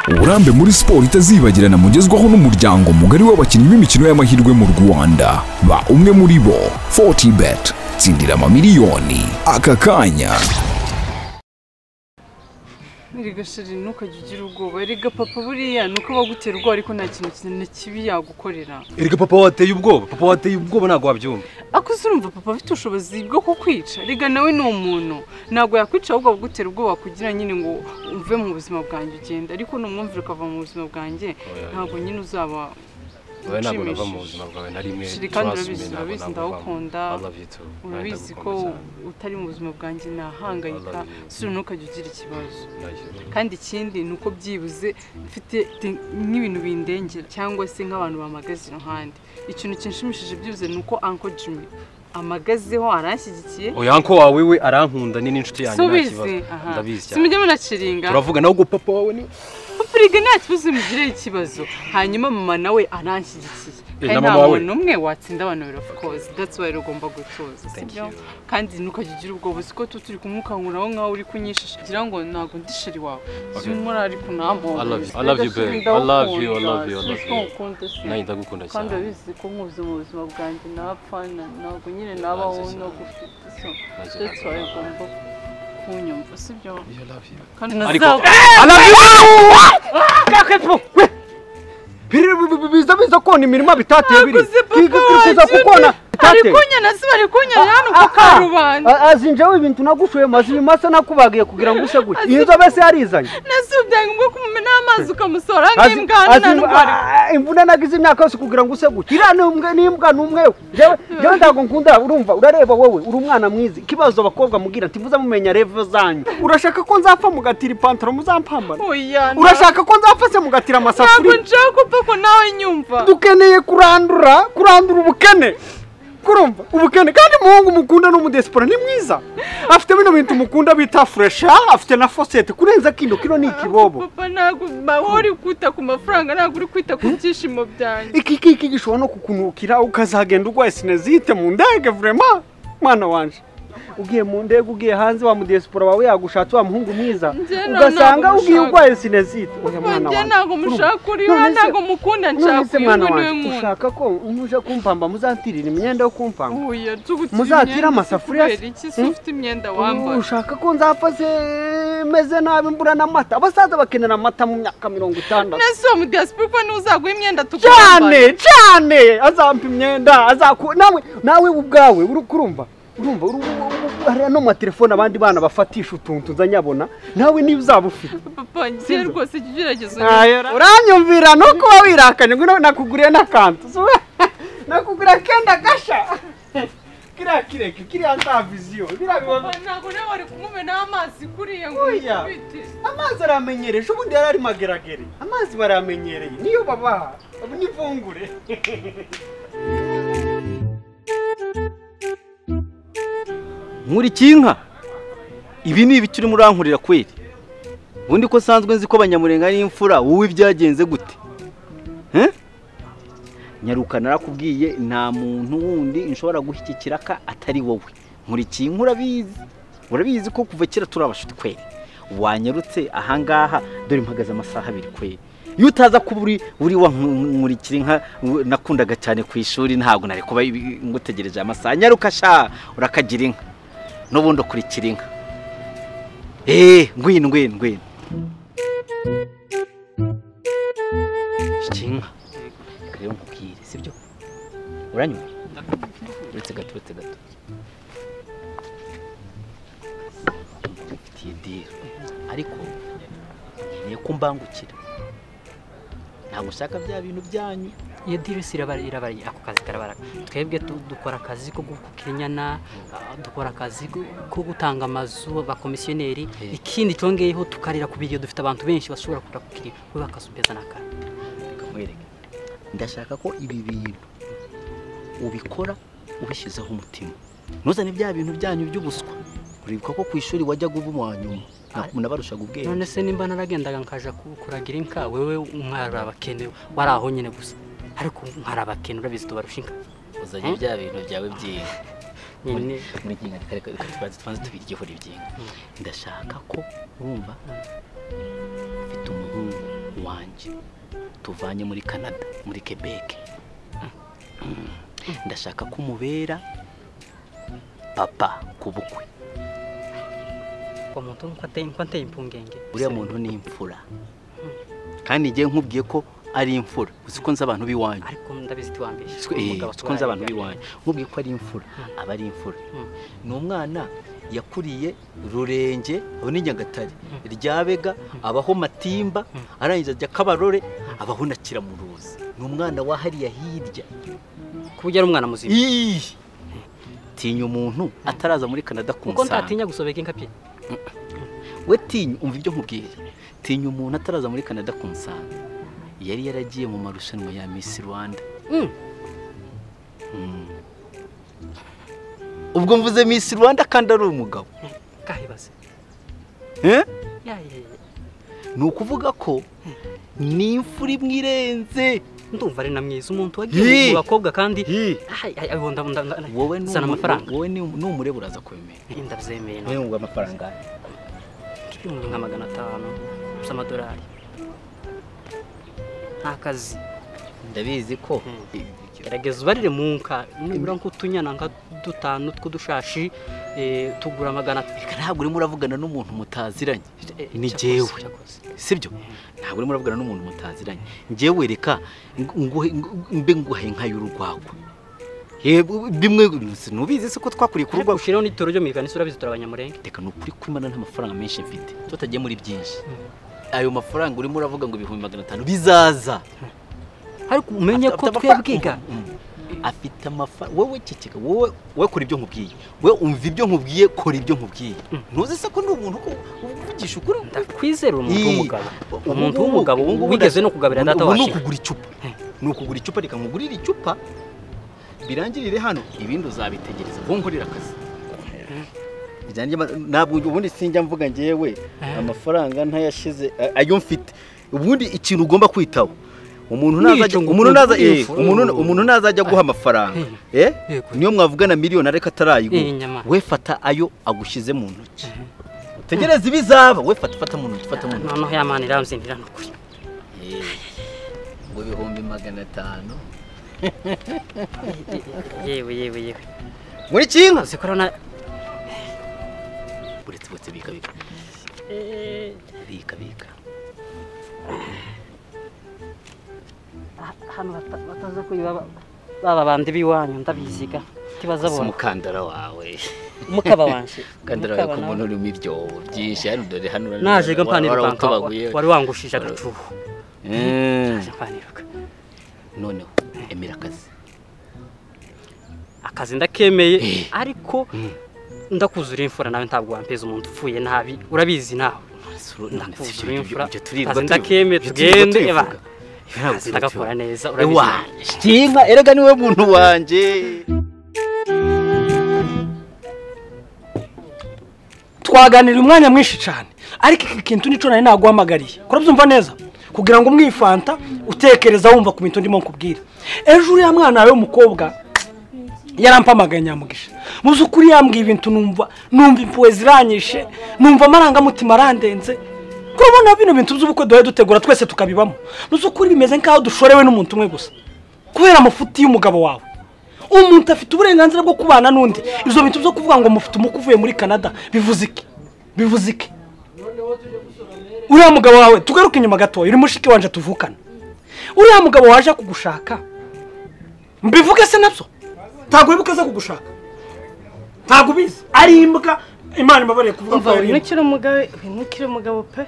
Uburambe muri siporo itazibagirana mugezwaho n'umuryango mugari w'abakinnyi b'imikino y'amahirwe mu Rwanda. Ba umwe muri bo, 40bet, tsindira amamiliyoni aka kanya. Erega chéri, ntukajye ugira ubwoba. Erega papa buriya nuko bagutera ubwoba, ariko nta kintu kinini kibi yagukorera. Erega papa wateye ubwoba, papa wateye ubwoba, ntabwo wabyumva. Akuze urumva papa afite ubushobozi bwo kukwica. Erega nawe ni umuntu, ntabwo yakwica, ahubwo bagutera ubwoba kugira nyine ngo uve mu buzima bwanjye ugenda. Ariko numwumvira ukava mu buzima bwanjye, ntabwo nyine uzaba. Oya, ntabwo nava mu buzima bwawe na rimwe. Chéri, kandi urabizi, urabizi ndawukunda. Urabizi ko utari mu buzima bwanjye nahangayika. Si ntukajye ugira ikibazo. Kandi ikindi ni uko byibuze mfite nk'ibintu bindengera cyangwa se nk'abantu bamagaze iruhande. Ikintu kinshimishije byibuze ni uko Uncle Jimmy amagazeho, aranshyigikiye. Oya, uncle wawe we arankunda, ni n'inshuti yanjye, nta kibazo. Ndabizi cyane. Simujye munaciringa. Turavuga nawe ubwo papa wawe ni Papa nta kibazo, mugire ikibazo. Hanyuma mama nawe aranshyigikiye. Kandi nta muntu umwe watsinda abantu babiri, of course. That's why ugomba gutuza, sibyo? Kandi ntukajye ugira ubwoba, uzi ko turi kumukanguraho nkaho uri kunyishisha. Ngira ngo ntabwo ndi chéri wawe. Simura ariko ntabwo. I love you. I love you babe. I love you. I love you. I love you. Nanjye ndagukunda cyane. Kandi urabizi ko nkuze mu buzima bwanjye napfa, ntabwo nyine nabaho no gufite. So that's why ugomba kunyumva, sibyo? I love you. Kandi I love you. Kakepfo we biza biza kona imirima bitateye biri kuza kukona. Ari kunyana si bari kunyana hano ku karubanda. Azinjewe ibintu nagushoye mazi bimasa nakubagiye kugira ngo use gutya. Iyi nzobe se yarizanye. Nasubye ngo kumumena amazi ukamusora nk'imbwa nta nubwo ari. Imvune nagize imyaka yose kugira ngo use gutya. Iriya ni n'imbwa n'umwe. Jewe ntago nkunda, urumva urareba wowe uri umwana mwiza. Ikibazo abakobwa mugira nti muza mumenya level zanyu. Urashaka ko nzapfa mugatira ipantaro muzampambana? Urashaka ko nzapfa se mugatira amasafuriya? Ntabwo nshaka ko nawe nyumva. Dukeneye kurandura ubukene. Kurumva ubukene. Kandi muhungu mukunda no mudespora ni mwiza. Afite bino bintu mukunda bita fresha, afite na faucet kurenza kino kino ni ikibobo. Papa ntabwo uri kwita ku mafaranga, ntabwo uri kwita ku byishimo byanjye. Iki iki gishobora no kukunukira ukazagenda urwaye sinezite mu ndege vraiment mwana wanje. Ugiye mu ndege ugiye hanze wa mudiaspora wawe yagushatse wa muhungu mwiza ugasanga ugiye urwaye sinezite. Oya mwana wanje, ntabwo mushaka uri ntabwo mukunda, nshaka mwana wanje. Ushaka ko muje kumpamba muzantirira imyenda yo kumpamba? Muzatira amasafuriya? Iki se ufite imyenda wambara? Ushaka ko nzapfa se meze nabi mbura n'amata? Abasaza bakenera amata mu myaka 60. Nese uwo mudiaspora ko ntuzaguha imyenda tukambara? Cyane cyane azampa imyenda azaku nawe nawe ubwawe uri kurumva. Urumva hariya no matelefone abandi bana bafatisha utuntu nzanyabona nawe niba uzaba ufite. Papa ngiye rwose ikigeragezo. Uranyumvira no kuba wirakanye ngo nakuguriye n'akantu. Nakugura kenda gasha. Kiriya kireke kiriya nta vision. Biriya biba ntabwo nawe wari kumumena amazi kuriya ngo ubite. Amazi aramenyereje ubundi yari ari mageragere. Amazi baramenyereye niyo babaha n'ivungure. Nkurikinka ibi ni ibiki urimo urankurira kweri? Ubundi ko sanzwe nzi ko abanyamurenga ari imfura, wowe ibyagenze gute? Nyaruka narakubwiye nta muntu wundi nshobora guha ka atari wowe. Nkurikinka urabizi, urabizi ko kuva kera turi abashuti kweri. Wanyarutse ahangaha dore mpagaze amasaha abiri kweri. Iyo utaza kuba uri wa nkurikira inka nakundaga cyane ku ishuri ntabwo nari kuba ngutegereje amasaha. Nyaruka sha urakagira inka n'ubundi ukurikira inka. Ngwino ngwino ngwino. Inka rero nkubwire sibyo? Uranyumva? Uretse gato uretse gato. Mfitiye deal ariko nkeneye ko mbangukira. Ntabwo ushaka bya bintu byanyu. Iyo deal irabara ako kazi karabara. Twebwe dukora akazi ko gukukira inyana, dukora akazi ko gutanga amazu abakomisiyoneri. Ikindi cyongeyeho tukarira ku biriyo, dufite abantu benshi bashobora kurakukira we bakasupeza nakara. Kamwereke. Ndashaka ko ibi bintu ubikora ubishyizeho umutima. Ntuzane bya bintu byanyu by'ubuswa. Uribuka ko ku ishuri wajyaga uba uwa nyuma. Nabarushaga ubwenge. None se nimba naragendaga nkaja kuragira inka wewe umwara abakene wari aho nyine gusa. Ariko mwara abakene urabizi tubarusha inka. Uzanye bya bintu byawe by'inka. Nyine muri ginga reka tubanze tubiryeho ibyinga. Ndashaka ko urumva mfite umuhungu wanjye tuvanye muri Canada, muri Quebec. Ndashaka ko umubera papa ku bukwe. Uwo muntu nko ateye impungenge. Uriya muntu ni imfura. Kandi ngiye nkubwiye ko ari imfura. Uzi ko nzi abantu b'iwanyu. Ariko ndabizi tiwambeshe. Uzi ko nzi abantu b'iwanyu. Nkubwiye ko ari imfura, aba ari imfura. Ni umwana yakuriye Rurenge, aho ni Nyagatare, Ryabega, abaho Matimba, arangiza ajya Kabarore, abaho na Kiramuruzi. Ni umwana wa hariya hirya. Kuburyo ari umwana muzima. Tinya umuntu ataraza muri Canada kunsanga. Kuko ntatinya gusobeka inka pe. We tinya, umva ibyo nkubwira. Tinya umuntu ataraza muri Canada kunsanga. Yari yaragiye mu marushanwa ya Miss Rwanda. Ubwo mvuze Miss Rwanda kandi ari umugabo. Kahibaze. Ya. Ni ukuvuga ko ni imfura imwe irenze. Ndumva ari na mwiza umuntu wagiye mu bakobwa kandi wowe amafaranga. Wowe numureba uraza kubimenya. Ndabyemeye. Wowe ngo amafaranga 500,000 z'amadolari. Nta kazi. Ndabizi ko gerageza ubarire mu nka nibura nk'utunyana nka dutanu tw'udushashi tugura 500. Ntabwo urimo uravugana n'umuntu mutaziranye. Ni jewe. Sibyo? Ntabwo urimo uravugana n'umuntu mutaziranye. Njyewe reka mbe nguhe nka y'urugwagwa. Bimwe nubizi se ko twakuriye ku rugwagwa. Ushiraho n'itoro ryo mu ikanisa urabizi turabanyamurenge. Reka nukuri kwimana nta mafaranga menshi mfite. Tutagiye muri byinshi. Ayo mafaranga urimo uravuga ngo 500,000 bizaza. Ariko umenye ko twebwiga afite amafaranga. Wowe ceceka, wowe kora ibyo nkubwiye. We umva ibyo nkubwiye, kora ibyo nkubwiye. Ntuzi se ko ndi umuntu ko uvugisha ukuri? Ndakwizera umuntu w'umugabo. Umuntu w'umugabo wigeze no kugabira data wacu. Ni ukugura icupa. Ni ukugura icupa, reka nkugurire icupa birangirire hano, ibindi uzabitegereza. Wowe nkorera akazi. Ntabwo ubundi sinjya mvuga ngewe amafaranga ntayashize ayo mfite. Ubundi ikintu ugomba kwitaho, umuntu nazajya guha amafaranga niyo mwavugana miliyoni ariko atarayiguha, we fata ayo agushyize mu ntoki utegereze ibizaba. We fata mu ntoki, fata mu ntoki. Noneho ya mana iramzindira nukuri. Ngo 500,000. Yewe. Muri kinka zikorana uretse bika bika. Bika bika. Hano bataza kuyiba baba bandi biwanyu ndabiziga tibazabona. Umukandara wawe. Umukaba wanje. Umukandara wawe ku muntu uri miryo byinshi hano dore hano naje gampanira wari wangushije agacuho. Naje mpaniruka. Noneho emera akazi. Akazi ndakemeye ariko ndakuzura imfura nawe ntabwo wampeza umuntu upfuye nabi urabizi nawe. Ndakuzura imfura. Akazi ndakemeye tugende eba. Ndagakora neza urabizi. Shinga erega niwe muntu wanje. Twaganira umwanya mwinshi cyane ariko iki kintu nico nari naguhamagariye. Kurabyumva neza kugira ngo umwifanta utekereza wumva ku bintu ndimo nkubwira. Ejo uriya mwana wawe w'umukobwa yarampamagaye Nyamugisha. Muzukuri yambwiye ibintu numva impuhwe ziranyishe, numva amarangamutima arandenze. Kurabona bino bintu by'ubukwe duhe dutegura twese tukabibamo. Muzukuri bimeze nkaho dushorewe n'umuntu umwe gusa. Kubera amafuti y'umugabo wawe. Umuntu afite uburenganzira bwo kubana n'undi. Izo bintu byo kuvuga ngo mufite umukuvuye muri Canada bivuze iki? Bivuze iki? Uriya mugabo wawe tugaruke inyuma gato, uri mushiki wanje tuvukana. Uriya mugabo waje kugushaka. Mbivuge se nabyo? Ntabwo wibuka aza kugushaka. Ntabwo ubizi. Ari imbwa Imana imbabarire kuvuga ko ari. Ntukiri umugabo, ntukiri umugabo pe.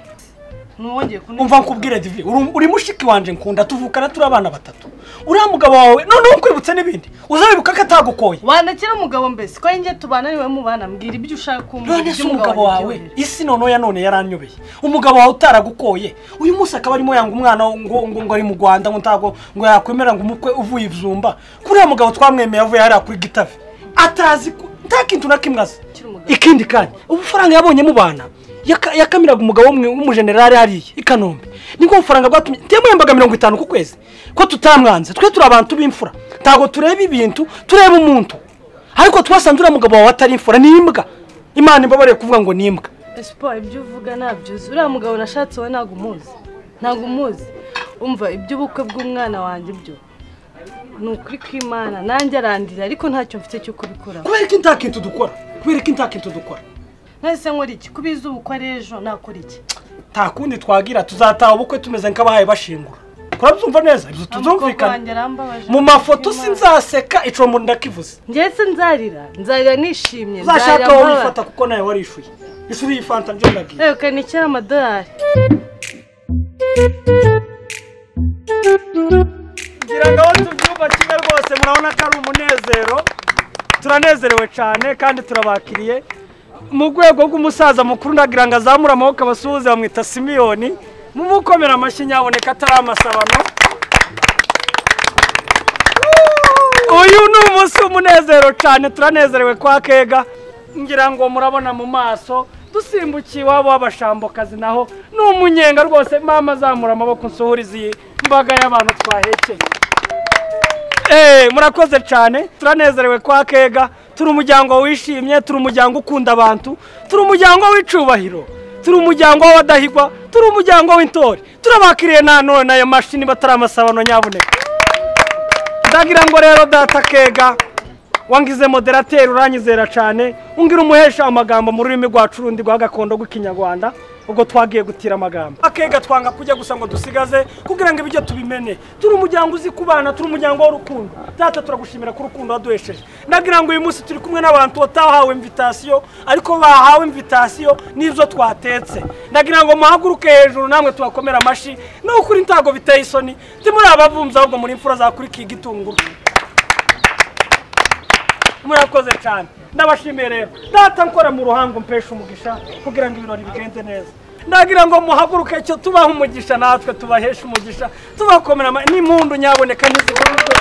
Nuwongeye kuntu. Umva nkubwire Divi, uri mushiki wanje nkunda tuvukana turi abana batatu. Uriya mugabo wawe none ukwibutse n'ibindi. Uzabibuka ko atagukoye. Wandakira umugabo mbese ko ngiye tubana niwe mubana mbwira ibyo ushaka kumva. None se umugabo wawe isi nono ya none yaranyobeye. Umugabo wawe utaragukoye. Uyu munsi akaba arimo yanga umwana ngo ngo ari mu Rwanda ngo ntago ngo yakwemera ngo umukwe uvuye ivyumba. Kuriya mugabo twamwemeye avuye hariya kuri Gitave. Atazi nta kintu na kimwe azi. Ikindi kandi ubufaranga yabonye mu bana yakamiraga umugabo w'umujenerali hariya i Kanombe. Niko ubufaranga bwatumye temuhembaga 50 ku kwezi. Ko tutamwanze twe turi abantu b'imfura. Ntago tureba ibintu tureba umuntu. Ariko twasanze uriya mugabo wawe atari imfura, ni imbwa. Imana imbabarire kuvuga ngo ni imbwa. Espoir, ibyo uvuga ntabyo uzi. Uriya mugabo nashatse wowe ntabwo umuzi. Ntabwo umuzi. Umva iby'ubukwe bw'umwana wanjye byo. Ni ukuri kw'Imana nanjye arandira ariko ntacyo mfite cyo kubikora. Kubera ko nta kintu dukora. Kubera ko nta kintu dukora. Nahise nkora iki? Kubiza ubukwe ari ejo nakora iki? Nta kundi twagira, tuzataha ubukwe tumeze nk'abahaye bashingura. Kurabyumva neza? Ibyo tuzumvikana. Mu mafoto sinzaseka ico mu ndakivuze. Njye sinzarira, nzarira nishimye. Uzashaka wowe wifata kuko nawe warishuye. Ishuri yifanta nje ndagiye. Eh, okay, ni amadolari. Ngira ngo tubyumva kimwe rwose, murabona ko ari umunezero. Turanezerewe cyane kandi turabakiriye. Mu rwego rw'umusaza mukuru ndagira ngo azamure amaboko abasuhuze, bamwita Simiyoni. Mumukomera amashyi nyaboneka atari amasabano. Uyu ni umunsi w'umunezero cyane, turanezerewe kwa Kega. Ngira ngo murabona mu maso dusimbukiye iwabo w'abashambokazi, naho ni umunyenga rwose. Mama azamura amaboko nsuhurize iyi mbaga y'abantu twahekeye. Murakoze cyane, turanezerewe kwa Kega. Turi umuryango wishimye, turi umuryango ukunda abantu, turi umuryango w'icubahiro, turi umuryango w'abadahigwa, turi umuryango w'intore. Turabakiriye nanone aya mashini batari amasabano nyabuneka. Ndagira ngo rero data Kega wangize moderateur, uranyizera cyane, ungira umuhesha amagambo mu rurimi rwacu rundi rwa gakondo rw'ikinyarwanda. Ubwo twagiye gutira amagambo Akega twanga kujya gusa ngo dusigaze kugira ngo ibyo tubimene. Turi umuryango uzi kubana, turi umuryango w'urukundo. Data turagushimira ku rukundo waduhesheje. Ndagira ngo uyu munsi turi kumwe n'abantu batahawe invitation, ariko bahawe invitation n'ibyo twatetse. Ndagira ngo muhaguruke hejuru namwe tubakomera amashi. N'ukuri ntago biteye isoni, timuri abavumza ahubwo muri imfura zakurikiye igitunguru. Murakoze cyane, ndabashimiye rero. Data nkora mu ruhango mpesha umugisha kugira ngo ibirori bigenze neza. Ndagira ngo muhaguruke icyo tubaha umugisha, natwe tubahesha umugisha, tubakomera n'impundu nyaboneka ntizikunzwe.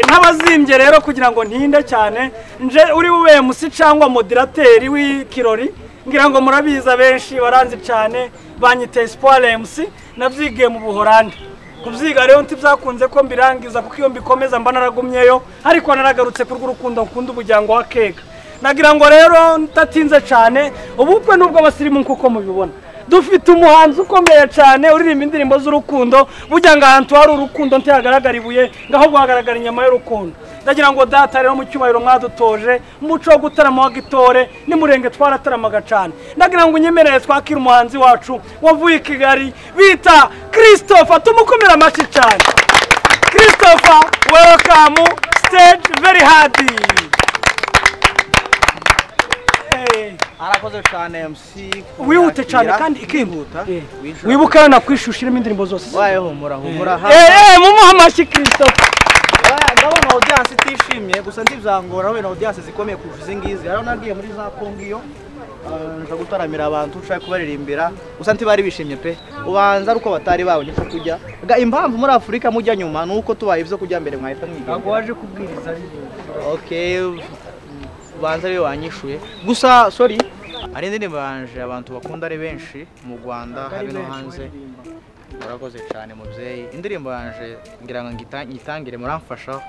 N'abazimbye rero kugira ngo ntinde cyane, nje uri bube musi cyangwa moderateur w'ikirori, ngira ngo murabiza benshi baranzi cyane, banyite Espoir MC, navyigiye mu Buholandi. Kubyiga rero ntibyakunze ko mbirangiza kuko iyo mbikomeza mba naragumyeyo, ariko naragarutse kurw'urukundo nkunda umuryango wa Kega. Nagira ngo rero ntatinze cyane, ubukwe nubwo abasirimu nkuko mubibona. Dufite umuhanzi ukomeye cyane uririmba indirimbo z'urukundo, burya ngo ahantu hari urukundo ntihagaragara ibuye, ngaho guhagaragara inyama y'urukundo. Ndagira ngo data rero mu cyubahiro mwadutoje, umuco wo gutarama wa gitore n'umurenge twarataramaga cyane. Ndagira ngo unyemerere twakire umuhanzi wacu wavuye i Kigali bita Christopher, tumukomera amashyi cyane. Christopher, welcome stage very hard. Arakoze cyane MC. Wihute cyane kandi ikihuta. Wibuka na kwishushiremo indirimbo zose. Waye humura humura. Mumuha amashyi Christopher. Ndabona audience itishimye gusa ndivyangora wena audience zikomeye kurusha izi ngizi. Hariho nagiye muri za Kongo iyo nja gutaramira abantu nshaka kubaririmbira gusa ntibari bishimye pe. Ubanza aruko batari babonye cyo kujya. Impamvu muri Afrika mujya nyuma nuko tubaye ivyo kujya mbere mwahita mwiga. Ntabwo waje kubwiriza. Okay, ubanza ariyo wanyishuye. Gusa sorry, ari indirimbo yanje abantu bakunda ari benshi mu Rwanda habe no hanze. Murakoze cyane mubyeyi. Indirimbo yanje ngira ngo ngitangire muramfasha,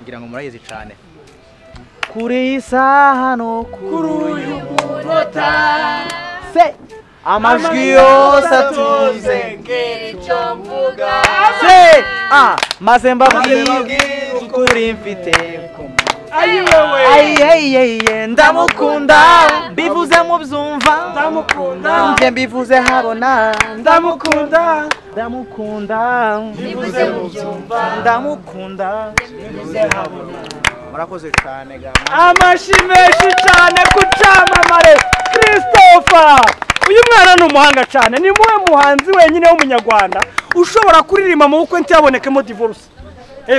ngira ngo murayizi cyane. Kuri iyi saha no kuri uyu munota se amajwi yose atuze ngira icyo mvuga se maze mbabwire ukuri mfite. Ayi ndamukunda mbivuze mubyumva, ndamukunda nje mbivuze habona, ndamukunda ndamukunda mbivuze mubyumva, ndamukunda mbivuze habona. Murakoze cyane ga. Amashyi menshi cyane ku cyamamare Christopher. Uyu mwana ni umuhanga cyane, ni muwe muhanzi wenyine w'umunyarwanda ushobora kuririmba mu bukwe ntiyabonekemo divorce.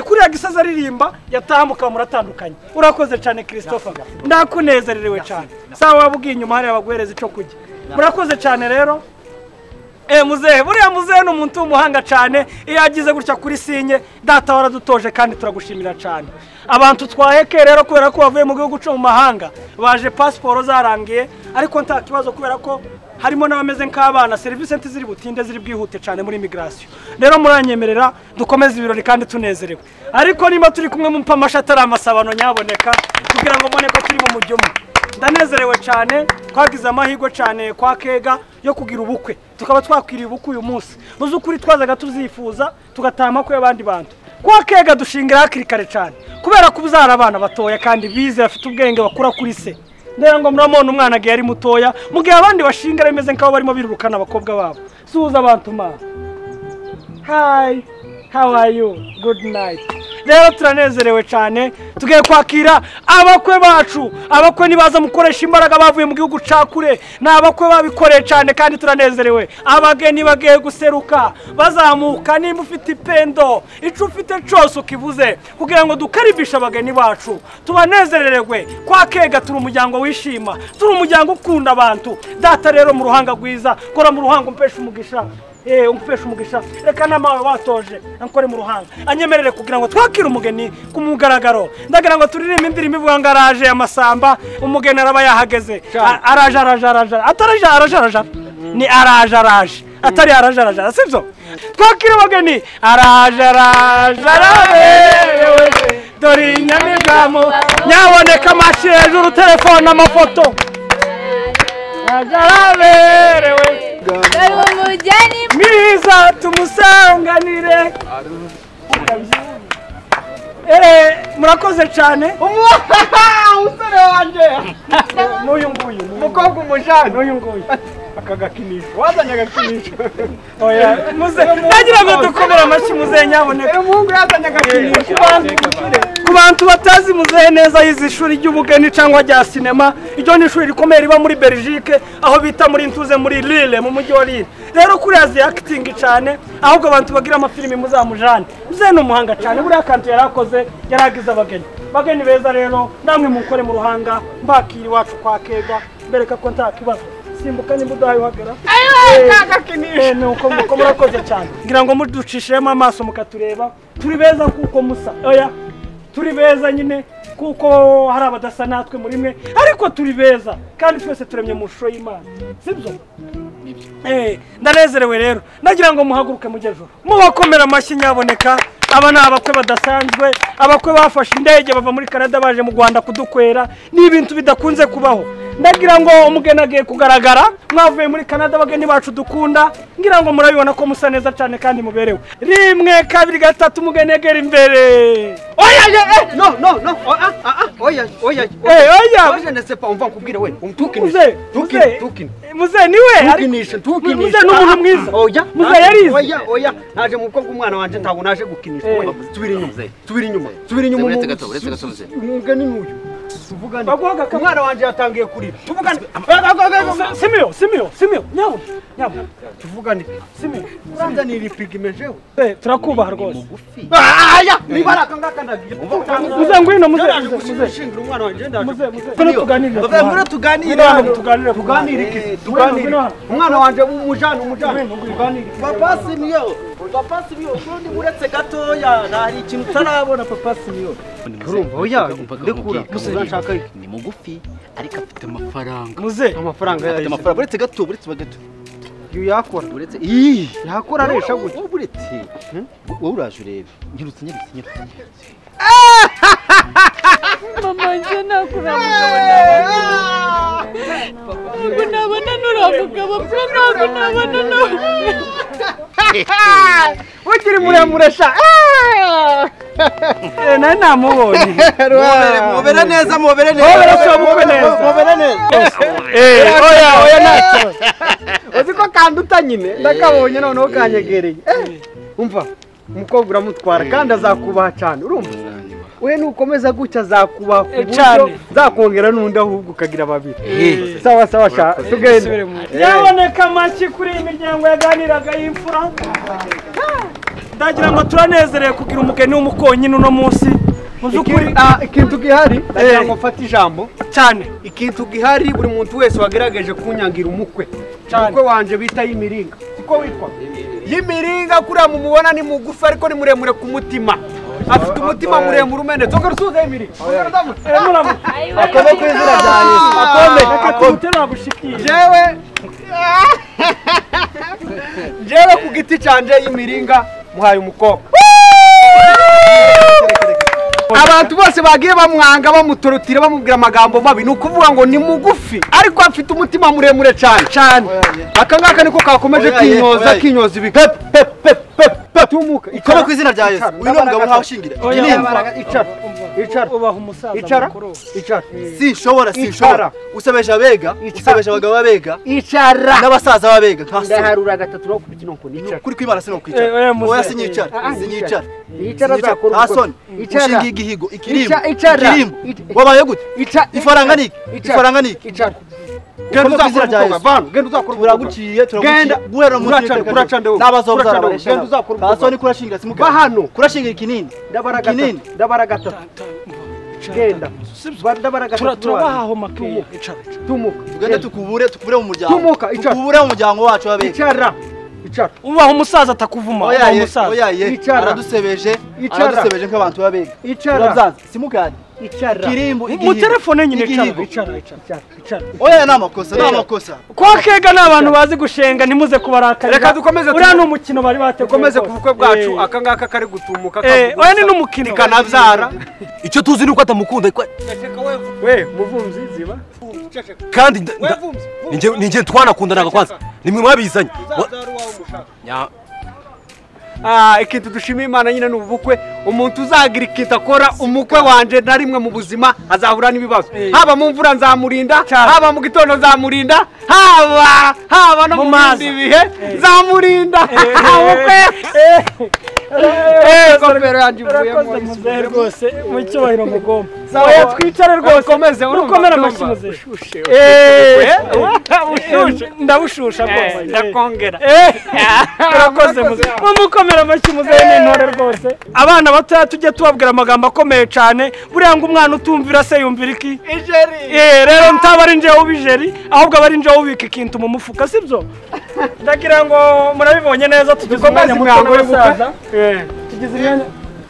Kuriya gisaza aririmba yatahamuka muratandukanye. Urakoze cyane Christopher, ndakunezerewe cyane. Sawa wabwiye inyuma hari abaguhereza ico kujya. Murakoze cyane rero. Muzehe buriya muzehe ni umuntu w'umuhanga cyane, iyo agize gutya kuri sinye data waradutoje kandi turagushimira cyane. Abantu twaheke rero kubera ko bavuye mu gihugu cyo mu mahanga baje pasiporo zarangiye, ariko nta kibazo kubera ko harimo n'abameze nk'abana, serivisi ntiziri butinde ziri bwihute cyane muri immigration. Rero muranyemerera dukomeze ibirori kandi tunezerewe, ariko niba turi kumwe mumpa amasha atari amasabano nyaboneka kugira ngo mbone ko turi mu mujyo umwe. Ndanezerewe cyane, twagize amahirwe cyane kwa Kega yo kugira ubukwe, tukaba twakwiriye ubukwe uyu munsi. Muzi ukuri twazaga tuzifuza tugatama ko y'abandi bantu. Kwa Kega dushingira hakiri kare cyane kubera ko uzara abana batoya kandi bize bafite ubwenge bakura kuri se. Ndera ngo muramona umwana agiye ari mutoya, mugihe abandi bashingira bimeze nk'aho barimo birurukana abakobwa babo. Suhuza abantu ma. Hi, how are you? Good night. Rero turanezerewe cyane, tugiye kwakira abakwe bacu. Abakwe nibaza mukoresha imbaraga bavuye mu gihugu ca kure, ni abakwe babikoreye cyane kandi turanezerewe. Abageni bagiye guseruka bazamuka, nimba ufite ipendo ico ufite cyose ukivuze kugira ngo dukaribishe abageni bacu tubanezererwe. Kwa Kega turi umuryango wishima, turi umuryango ukunda abantu. Data rero mu ruhanga rwiza, kora mu ruhanga umpesha umugisha. Umpesha umugisha, reka namawe watoje ankore mu ruhanga anyemerere kugira ngo twakire umugeni ku mugaragaro. Ndagira ngo turirimbe indirimbo ivuga ngo araje amasamba, umugeni araba yahageze. Araje araje araje, ataraje araje araje, ni araje araje, atari araje araje, sibyo? Twakire umugeni araje araje araberewe, dore inyamigamo nyaboneka amashi hejuru, telefone amafoto, araje araberewe mwiza tumusanganire. Murakoze cyane. Umusore wanjye n'uyu nguyu umukobwa umujana n'uyu nguyu aka gakinisho wazanye agakinisho. Oya muze, ndagira ngo dukomere amashyi muzehe nyaboneka. Umuhungu yazanye agakinisho. Ku bantu batazi muzehe neza, yize ishuri ry'ubugeni cyangwa rya sinema. Iryo ni ishuri rikomeye riba muri Belgique, aho bita muri Ntuze muri Lille, mu mujyi wa Lille. Rero kuri azi acting cyane, ahubwo abantu bagira amafilimi muzamujane. Muzehe ni umuhanga cyane, buriya kantu yarakoze yaragize abageni. Bageni beza rero namwe mukore mu ruhanga, mbakiri wacu kwa Kega, mbereka ko nta kibazo. Simbuka nimba udahaye uhagera. Nuko muko murakoze cyane. Ngira ngo muducishemo amaso mukatureba, turi beza kuko musa. Oya, turi beza nyine kuko hari abadasa natwe muri mwe, ariko turi beza kandi twese turemye mu shusho y'Imana. Sibyo? Ndanezerewe rero, nagira ngo muhaguruke mujye joro mubakomera amashyi nyaboneka. Aba ni abakwe badasanzwe, abakwe bafashe indege bava muri Canada baje mu Rwanda kudukwera, ni ibintu bidakunze kubaho. Ndagira ngo umugeni agiye kugaragara, mwavuye muri Canada abageni bacu dukunda, ngira ngo murabibona ko musa neza cyane kandi muberewe. 1 2 3 umugeni egera imbere. Oya no no no, oya oya oya, oya ne sais pas, on va nkubwira we umtukinishe tukine muze niwe tukinishe tukinishe. Muze ni umuntu mwiza. Oya muze yarize. Oya oya, naje mu bukwe bw'umwana wanje ntabwo naje gukinisha. Subira inyuma, subira inyuma, subira inyuma. Uretse gato, uretse gato muze. Umugeni n'uyu tuvugane. Umwana wanje yatangiye kurira. Tuvugane. Simeo, Simeo, Simeo, nyawo, nyawo. Tuvugane. Simeo. Uranzanira ipigime jewe. Turakubaha rwose. Aya, nibaraka ngaka ndagiye. Muze ngwino muze. Muze umwana wanje ndaje. Muze muze. Tuganire. Ngwino tuganire. Tuganire. Tuganire iki? Tuganire. Umwana wanje umujana umujana. Tuganire. Papa Simeo. Papa Simeo, ubundi muretse gatoya, hari ikintu utarabona Papa Simeo. Urumva oya, ndekura. Urashaka iki? Ni mugufi ariko afite amafaranga. Muze amafaranga afite amafaranga. Uretse gato, uretse gato. Iyo yakora. Uretse yakora aresha gutya. Uretse wowe uraje urebe. Nyirutse nyirutse nyirutse. Mama nje nakura mugabo nabona. Ntabwo nabona nuriya mugabo pe, ntabwo nabona nawe. Ukiri muremure sha. Nari namubonye. Mubere neza, mubere neza. Mubere sha, mubere neza. Mubere neza. Oya oya ntacyo. Uzi ko kanduta nyine, ndakabonye noneho kanyegereye. Umva, umukobwa uramutwara kandi azakubaha cyane, urumva? We nukomeza gutya azakubaha ku buryo zakongera n'undi ahubwo ukagira babiri. Sawa sawa sha, tugende. Yaboneka amashyi kuri iyi miryango yaganiraga y'imfura. Ndagira ngo turanezerewe kugira umugeni w'umukonyine uno munsi. Muzukuri ikintu gihari, ndagira ngo mfate ijambo cyane. Ikintu gihari buri muntu wese wagerageje kunyangira umukwe. Umukwe wanje bita y'imiringa. Siko witwa Yimiringa kuriya mumubona ni mugufi ariko ni muremure ku mutima. Afite umutima muremure umenetse. Ongera usuhuze Yimiringa. Ongera uzamuke. Akome ku izina rya Yesu. Akome. Akutera gushikiye. Jewe ku giti canje Yimiringa muhaye umukobwa. Abantu bose bagiye bamwanga bamutorotira bamubwira amagambo mabi nukuvuga ngo ni mugufi ariko afite umutima muremure cyane cyane. Aka ngaka niko kakomeje kinyoza kinyoza ibi pep pep pep pep tumuka ikome ku izina rya Yesu. Uyu ni umugabo ntawe ushingira. Icara icara ubaha umusaza icara icara sinshobora sinshobora usebeje abega usebeje abagabo babega icara n'abasaza babega ndaharura gatatu no kubikino nko icara kuri kwimana sino kwicara oya sinyicara sinyicara icara zakora hasoni ushingiye igihigo ikirimbo ikirimbo wabaye gute ifaranga niki ifaranga niki icara genda uzakora ubukwe genda uzakora turaguciye turaguciye guhera mu n'abazobzara genda uzakora hasoni kurashingira simuka bahano kurashingira ikinini ndabara gatatu ndabara gatatu genda ndabara gatatu turabahaho makeya icara tumuka tugende tukubure tukubure mu muryango tumuka icara tukubure mu muryango wacu wabega icara icara ubaho umusaza atakuvuma ubaho umusaza oya aradusebeje aradusebeje nk'abantu babega icara simukanye icara kirimbo mu telefone nyine icara icara icara oya namakosa namakosa kwa kega n'abantu bazi gushenga ntimuze kubarakarira reka dukomeze uriya ni umukino bari bateguye dukomeze ku bukwe bwacu aka ngaka kari gutumuka oya ni n'umukino kanabyara icyo tuzi nuko atamukunda we muvumzi ziba kandi ninjye twanakundanaga kwanza nimwe mwabizanye ikintu dushima Imana nyine ni ubukwe umuntu uzagira ikintu akora umukwe wanje na rimwe mu buzima azahura n'ibibazo haba mu mvura nzamurinda haba mu gitondo nzamurinda haba no mu bindi bihe nzamurinda ubukwe ngofero yanjye ivuyemo muzehe rwose mu cyubahiro mugomba oya twicare rwose ukomere amashyi muzehe ndabushusha rwose ndakongera urakoze muzehe mumukomere amashyi muzehe n'intore rwose abana batoya tujye tubabwira amagambo akomeye cyane buriya ngo umwana utumvira se yumvira iki ijeri rero ntaba ari njyewe ubijeri ahubwo aba ari njyewe ubika ikintu mu mufuka sibyo ndagira ngo murabibonye neza tugize umwanya muto n'abasaza tugize imyanya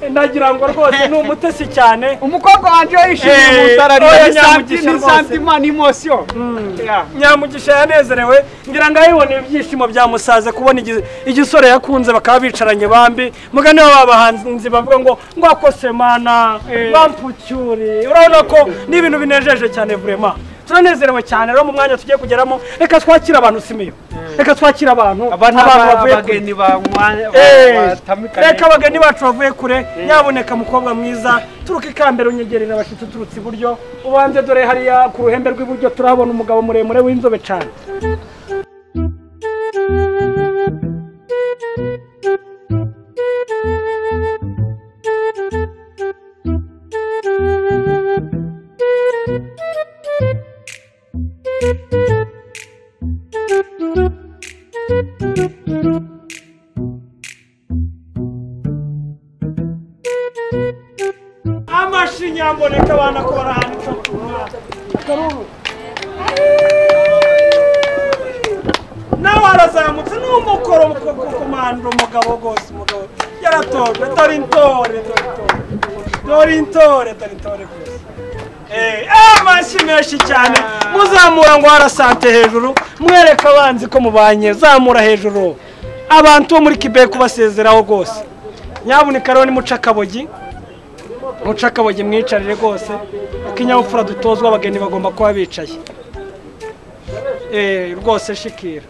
ndagira ngo rwose ni umutesi cyane umukobwa wanje yishimiye umusararira ni sentiment ni emotion Nyamugisha yanezerewe ngira ngo ayibone ibyishimo byamusaze kubona igisore yakunze bakaba bicaranye bambi mugane w'abahanzi bavuga ngo ngo akose mana bampucyuri urabona ko ni ibintu binejeje cyane vraiment turanezerewe cyane rero mu mwanya tugiye kugeramo reka twakire abantu simiyo reka twakire abantu bavuye kure reka abageni bacu bavuye kure nyaboneka mukobwa mwiza turuka ikambere unyegerera abashyitsi uturutse iburyo ubanze dore hariya ku ruhembe rw'iburyo turahabona umugabo muremure w'inzobe cyane Amashinyamboneka abana ko barahanica nawe arazamutse n'umukoro komando umugabo rwose umugabo yaratojwe dore intore dore intore dore intore rwose amashyi menshi cyane muzamura ngo harasante hejuru mwereka abanzi ko mubanye zamura hejuru abantu bo muri Quebec kubasezeraho rwose nyabuneka rero ni muca akabogi muca akabogi mwicarire rwose kuko inyabupfura dutozwa abageni bagomba kuba bicaye rwose shikira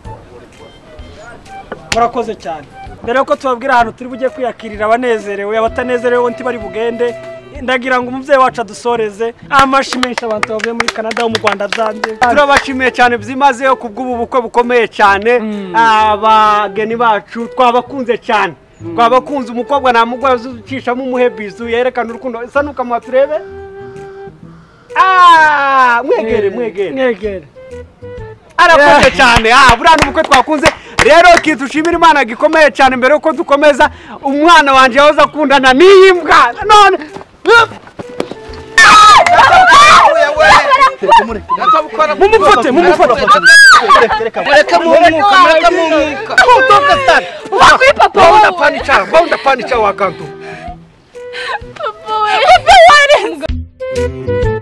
murakoze cyane mbere yuko tubabwira ahantu turi bujye kwiyakirira abanezerewe abatanezerewe ntibari bugende ndagira ngo umubyeyi wacu adusoreze amashyi menshi abantu bavuye muri Canada mu Rwanda byanze turabashimiye cyane byimazeyo kubw'ubu bukwe bukomeye cyane abageni bacu twabakunze cyane twabakunze umukobwa namugwa ucishamo umuhe bizu yerekana urukundo isa nukamuha turebe mwegere mwegere mwegere arakoze cyane buriya n'ubukwe twakunze rero kitushimira Imana gikomeye cyane mbere yuko dukomeza umwana wanje yahoze akundana n'iyi mbwa none Mumufate, mumufate. Mureke mumuka, mureke mumuka. Utoka sana. Wakwi papa. Bonda panicha, bonda panicha wakantu. Papa we. Papa warenga.